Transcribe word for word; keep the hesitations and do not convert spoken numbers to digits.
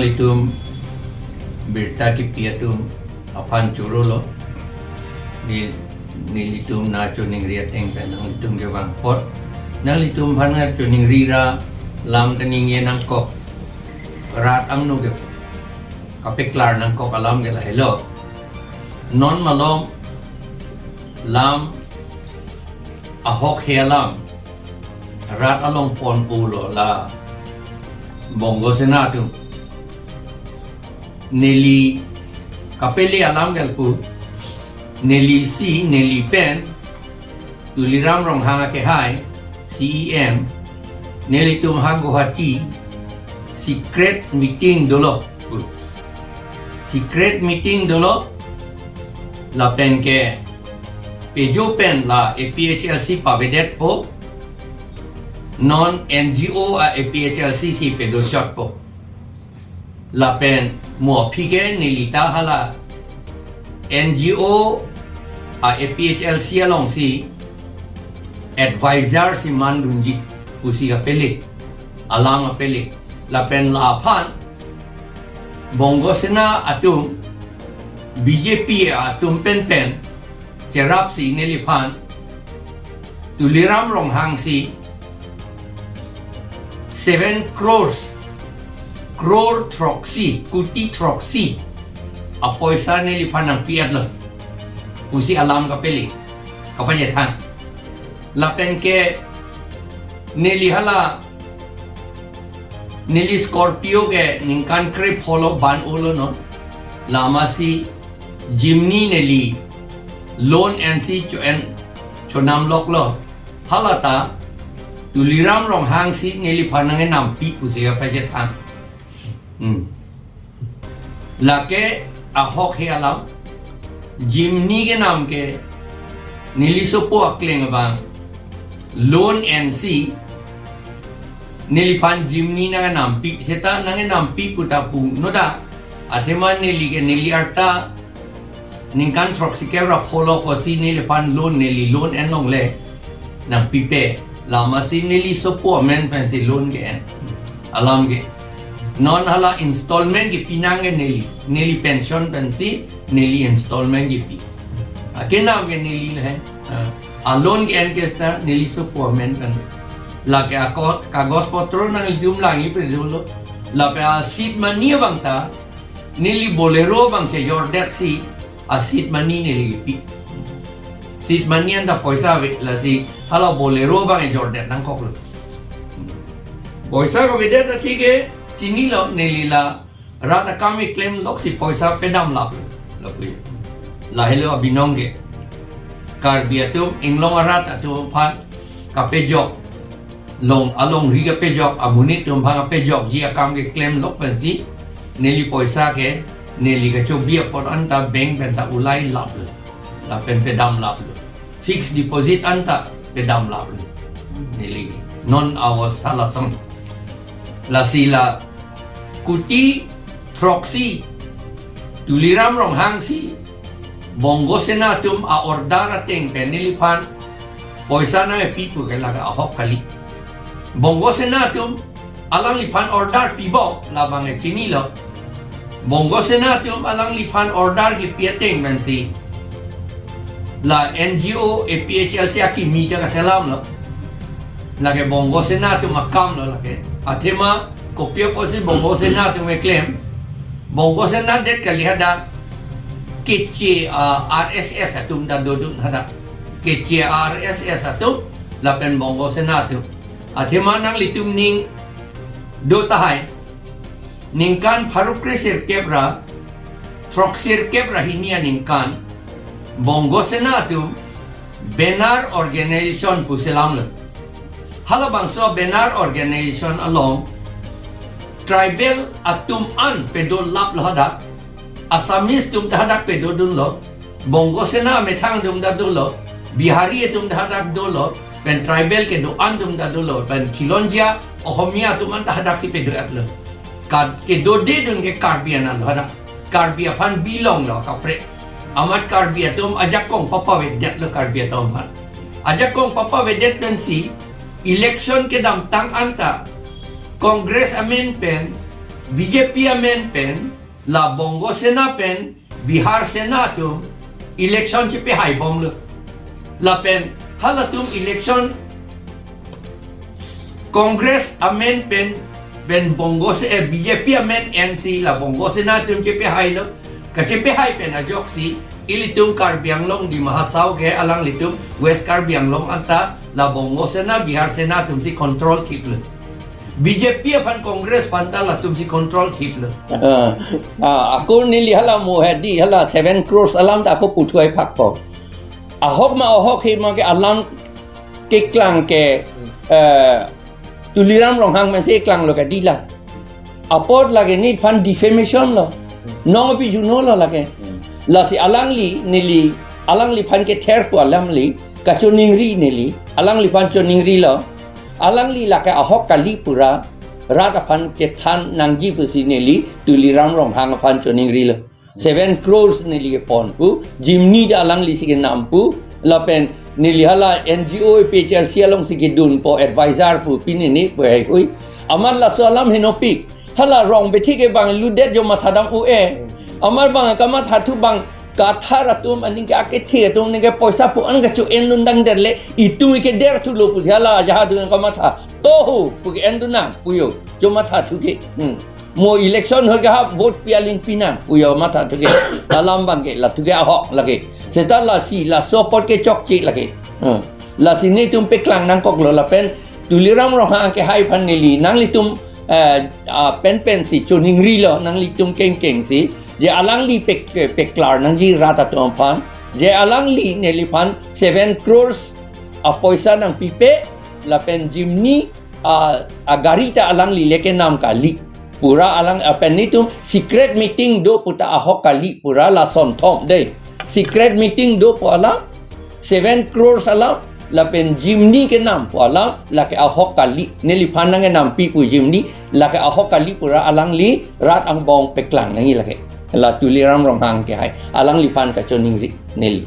Itum birta kipi atum aphan choro lo. Ni, nelitum nangchiningri ateng pen nanglitum kevang apot, nanglitum aphan nangchiningri ra lam kaningje nangkok, rat angno ke kapeklar nangkok alam ke lahelo. Non malom lam ahokhe alam rat along pon pulo la Bongo Sena atum. Neli kapele alam ke lapu, neli si, neli pen Tuliram Ronghang akehai, C E M, nelitum ha Guwahati secret meeting dolo. Secret meeting dolo, lapen ke pejo pen la A P H L C pavedetpo, non N G O a A P H L C si pedochotpo. Lapen mo aphi ke neli ta hala N G O a A P H L C alongsi advisor si mandunji pusi kapele, alam kapele. Lapen la aphan Bongo Sena atum, B J P atum penpen cherapsi neliphan Tuliram Ronghang si seven crores, crore throksi, kuti throksi apoisa neliphan nangpi-etlo pusi alam kapele, kapachethang. Lapen ke neli hala, neli Scorpio ke ningkan krepho lo ban-olo non. Lamasi Jimny neli loan ensi cho-en, chonam loklo. Halata Tuliram Ronghang si neliphan nangkenampi pusi kapachethang. Hmm. Lake ahokhe alam. Jimny kenam ke neli sopo akleng abang loan ensi neliphan Jimny nangkenampi, seta nangkenampi pu ta pu noda. Athema neli ke neli arta ningkan throksi kep ra pho lo kosi neliphan loan, neli loan enlongle nangpipe. Lamasi neli sopo amen pensi loan ke-en alam ke. Non hala installment kepi nang ke neli, neli pension pensi neli installment kepi. Akenam ke neli le. Ah, a loan ke-en ke seta neli sopo amen pen. Lake ako kagos potro nanglitum langji pe dolo. Lapen a seed money abang ta neli Bolero abang chejordetsi a seed money neli kepi. Seed money anta poisa ave, lasi hala Bolero abang ejordet nangkoklo. Poisa kavedet athe ke chinilo, neli la rat akam keklem loksi poisa pedam laplo. Lapu. Lahelo abinong ke. Karbi atum, inglong arat atum aphan kapejok, long alongri kapejok, amonit atum aphan kapejokji akam keklem lok pensi neli poisa ke, neli kachobi apot anta bank pen ta ulai laplo. Lapen pedam laplo. Fixed deposit anta pedam laplo. Neli non awos tha lason. Lasi la kuti throksi Tuliram Ronghang si Bongo Sena atum a-order ateng pen neliphan poisa nangpi pu ke lake ahok kali. Bongo Sena atum alangliphan order pibom labang ke chinilo. Bongo Sena atum alangliphan order kepi ateng pensi la N G O A P H L C akimi ta kaselamlo. Lake Bongo Sena atum akamlo lake. Athema kopi apotsi Bongo Sena atum keklem. Bongo Sena det kali hadak. Keche, ah, R S S atum ta dodun hadak. Keche R S S atum lapen Bongo Sena atum. Athema nanglitum ning do tahai. Ningkan pharo kre sirkep ra, throk sirkep ra hini aningkan Bongo Sena atum Benar Organization pu selamlo. Halabangso Benar Organization along tribal atum an pedolaplo hadak. Assamese atum ta hadak pedodunlo. Bongo Sena amethang atum ta dolo. Bihari atum ta hadak dolo. Pen tribal kedo-an atum ta dolo. Pen Khilonjia Ohomia atum an ta hadaksi pedo-etlo. Ka-, kedodedun ke Karbi an lo hadak. Karbi aphan bilong lo kaprek. Amat Karbi atum ajakong papavedetlo Karbi atum aphan. Ajakong papavedet pensi election kedamtang anta Congress amen pen B J P amen pen, la Bongo Sena pen, Bihar Sena atum election chepehai bomlo. Lapen halatum election Congress amen pen, pen Bongo Se, eh, B J P amen N C la Bongo Sena atum chepehailo. Kachepehai pen ajoksi ilitum Karbi Anglong Dima Hasao ke alanglitum West Karbi Anglong anta la Bongo Sena, Bihar Sena atumsi control thiplo. B J P aphan Congress aphan ta latumsi control thiplo. Ah, ah, ako neli hala mo hedi hala seven crores alam ta ako puthuai phakpo. Ahok ma ahok he ma ke alam keklang ke, eh, Tuliram Ronghang mensi klanglo ke dila. Apot lake nephan defamation lo. Nong api juno lo lake. Lasi alangli neli, alangliphan kether pu alamli kachoningri neli. Alangliphan choningrilo. Alangli lake ahok kali pura rat aphan chethan nangji pusi neli Tuliram Ronghang aphan choningrilo. Seven crores neli kepon pu, Jimny ta alanglisi kenam pu, lapen neli hala N G O A P H L C alongsi kedunpo advisor pu pine ne pu heihui. Amat laso alam henopik. Hala rong bethe ke bang ludet jo matha dam u e. Amat bang kamatha thu bang kathar atum aning ke akethe atum aning ke poisa pu an kacho-en dun dang derle itum ke der thulo pusi hala ajahak dun kamatha. Toho pu ke-en dun nang puyo. Jo matha thu ke. Hmm. Mo election hoi ke ha vote pi aling pi nang puyo matha thu ke. Alam bang ke la thu ke ahok lake. Seta lasi laso apot ke chokche lake. Hmm. Lasi netum peklang nangkoklo lapen Tuliram Ronghang kehai aphan neli nanglitum, eh, ah, pen pensi choningrilo nanglitum kengkengsi je alangli pek, peklar nangji rat atum aphan je alangli neliphan seven crores apoisa nangpipe lapen Jimny, ah, agari ta alangli le kenam kali. Pura alang, ah, pen netum secret meeting do pu ta ahok kali pura lason thom dei. Secret meeting do pu alam seven crores alam lapen Jimny kenam pu alam lake ahok kali. Neliphan nangkenampi pu Jimny lake ahok kali pura alangli rat angbong peklang nangji lake. La Tuliram Ronghang kehai alangliphan kachoningri neli.